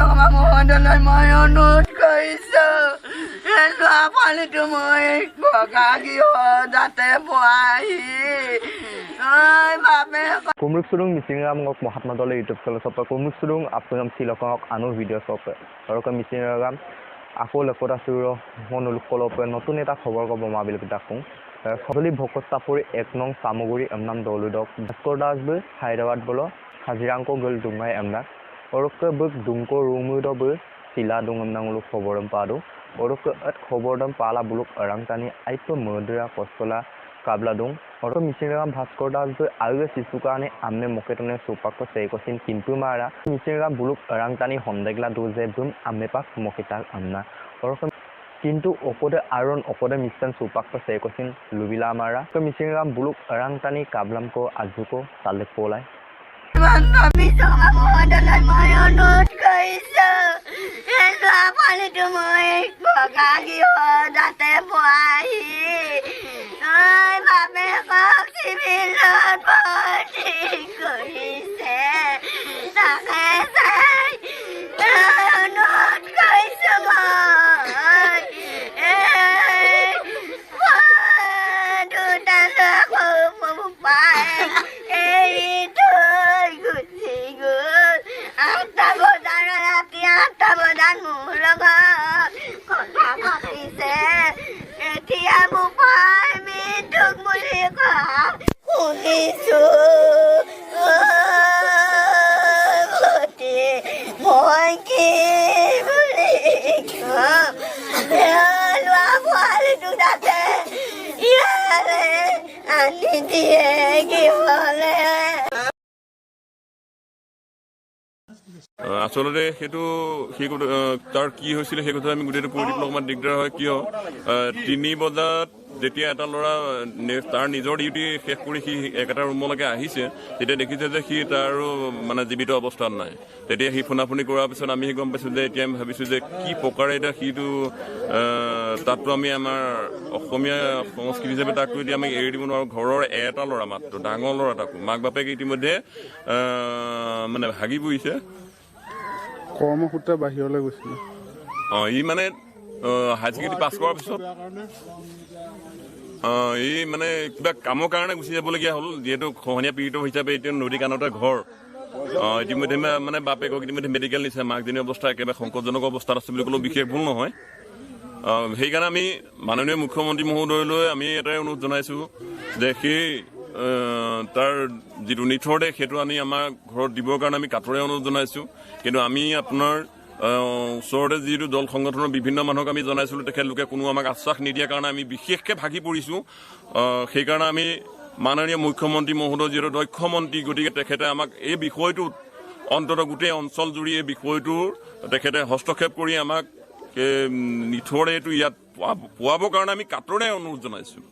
শৰ্মা মহোদয়লৈ মই অনুৰোধ কৰিছো, এই ল'ৰা পোৱালিটো মই ভগা গৃহ যাতে পোৱাহি। কুমৰুক চুৰুং মিচিংৰাম মহাত্মা দলে ইউটিউব চেনেল চপ কুমৰুক চুৰুং আপোনাম চিলকক আনো ভিডিঅ' চপ আৰু মিচিংৰাম আকৌ লেকতা চুৰ মনুলোকসকলৰ নতুন এটা খবৰ ক'ব মাবিল ডাকোঁ। সদলি ভকত চাপৰি 1 নং চামগুৰি এমনাম দৌলুদক ভাস্কৰ দাস বো হায়দৰাবাদ বলো হাজিৰাংক গ'ল দুঙাই এমনাক অৰকে বুক দুংক ৰুমুদ বো চিলা দুং এমনাং উলুক খবৰ পাদো অৰকে এত খবৰ দম পালা বুলুক অৰাংটানি আইপ মদুৰা কস্তলা কাবলা দুং অৰ মিচিংৰাম ভাস্কৰ দাস বো আগে শিশুকানে আমনে মকেটনে সোপাক সেকসিন কিন্তু মাৰা মিচিংৰাম বুলুক অৰাংটানি হন্দেগলা দু যে বুম আমে পাক মকেটাক আমনা অৰ কিন্তু অকদে আৰন অকদে মিছন সুপাক সেকসিন লুবিলা মাৰা মিচিংৰাম বুলুক অৰাংটানি কাবলামকো আজুকো তালেক পোলাই। শৰ্মা মহোদয়লৈ মই অনুৰোধ কৰিছো, এই ল'ৰা পোৱালিটো মই ভগা গৃহ যাতে পোৱাহি। বাপেকক চিভিলত ভৰ্তি কৰিছে, তাকে চাই অনুৰোধ কৰিছো মই। দুটা ল'ৰা এৰি থৈ গুচি গ'ল। 8টা বজাত, ৰাতি 8টা বজাত মোৰ লগত কথা পাতিছে। এতিয়া বোপাই মৃত্যুক বুলি কোৱা শুনিছো। মই কি বুলি ক'ম? ল'ৰা পোৱালিটো যাতে ইয়ালে আনি দিয়ে গৃহলে। আচলতে সেইটো সেই তাৰ কি হৈছিলে সেই কথা আমি গোটেইটো কৈ দিবলৈ অকণমান দিগদাৰ হয়। কিয় 3 বজাত যেতিয়া এটা ল'ৰা তাৰ নিজৰ ডিউটি শেষ কৰি সি একেটা ৰুমলৈকে আহিছে, তেতিয়া দেখিছে যে সি তাৰো মানে জীৱিত অৱস্থাত নাই। তেতিয়া সি ফোনাফোনি কৰাৰ পিছত আমি গম পাইছোঁ যে এতিয়া আমি ভাবিছোঁ যে কি প্ৰকাৰে এতিয়া সিটো তাততো আমি আমাৰ অসমীয়া সংস্কৃতি হিচাপে তাকতো এতিয়া আমি এৰি দিব নোৱাৰোঁ। ঘৰৰ এটা ল'ৰা মাত্ৰ, ডাঙৰ ল'ৰা, তাকো মাক বাপেক ইতিমধ্যে মানে ভাগি পৰিছে। কৰ্মসূত্ৰে বাহিৰলৈ গৈছিলে। ই মানে হায়াৰ ছেকেণ্ডেৰী পাছ কৰাৰ পিছত ই মানে কিবা কামৰ কাৰণে গুচি যাবলগীয়া হ'ল। যিহেতু খহনীয়া পীড়িত হিচাপে এতিয়া নদী কাণতে ঘৰ। ইতিমধ্যে মানে বাপেকক ইতিমধ্যে মেডিকেল নিছে। মাকজনীৰ অৱস্থা একেবাৰে সংকটজনক অৱস্থাত আছে বুলি ক'লেও বিশেষ ভুল নহয়। সেইকাৰণে আমি মাননীয় মুখ্যমন্ত্ৰী মহোদয়লৈ আমি এটাই অনুৰোধ জনাইছোঁ যে সেই তাৰ যিটো নিথৰ দেহ সেইটো আনি আমাৰ ঘৰত দিবৰ কাৰণে আমি কাতৰে অনুৰোধ জনাইছোঁ। কিন্তু আমি আপোনাৰ ওচৰতে যিটো দল সংগঠনৰ বিভিন্ন মানুহক আমি জনাইছিলোঁ, তেখেতলোকে কোনো আমাক আশ্বাস নিদিয়াৰ কাৰণে আমি বিশেষকৈ ভাগি পৰিছোঁ। সেইকাৰণে আমি মাননীয় মুখ্যমন্ত্ৰী মহোদয় যিহেতু দক্ষ মন্ত্ৰী, গতিকে তেখেতে আমাক এই বিষয়টোত অন্ততঃ গোটেই অঞ্চল জুৰি এই বিষয়টোৰ তেখেতে হস্তক্ষেপ কৰি আমাক নিথৰ দেহটো ইয়াত পোৱাবৰ কাৰণে আমি কাতৰে অনুৰোধ জনাইছোঁ।